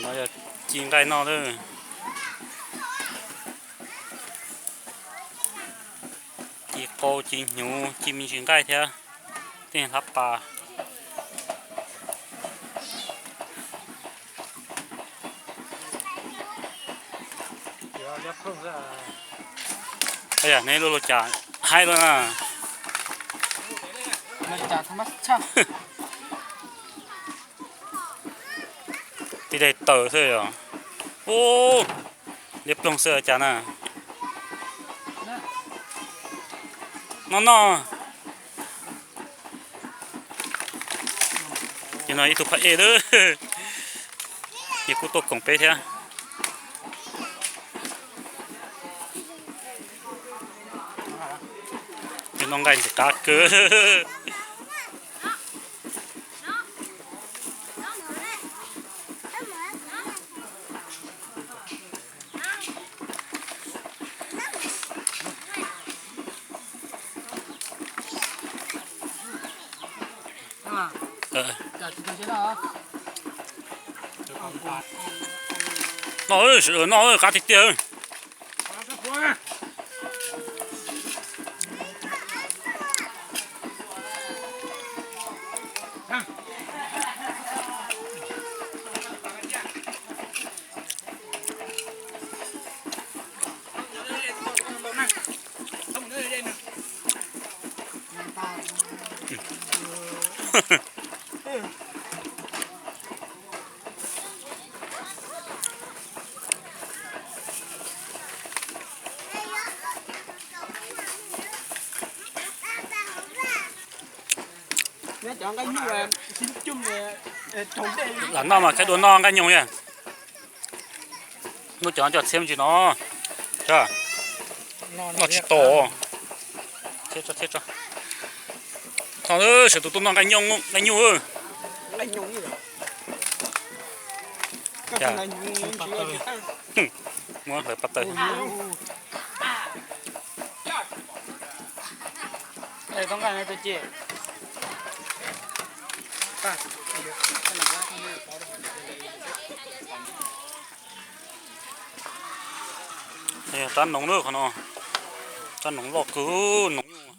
No yog ci nqaij noj lawm. Ci qau, ci hnyuv, ci me ntsis nqaij thiab tej hlab pas. Yog neb lub luaj cas haib lawm na. Tib daim tawm xwb yom. Ub, liab ploog xwb cas na. Noj noj. Ces no ib tug phab ej lawm, ces kuj tuaj koom peb thiab. Noj nqaij ntxim qab kawg. Noj, sawv daws noj, qab tiag tiag. Lam noj mas khav dua noj nqaij nyoog yag. Muab cov cov txhiab me ntsis no, noj tsis tau. Tho, sawv tus tuaj noj nqaij nyoog, nqaij nyoog. Muab hlawv pab taws. Rab noov lawm qhov no, rab noov loj kawg, noov nyuj.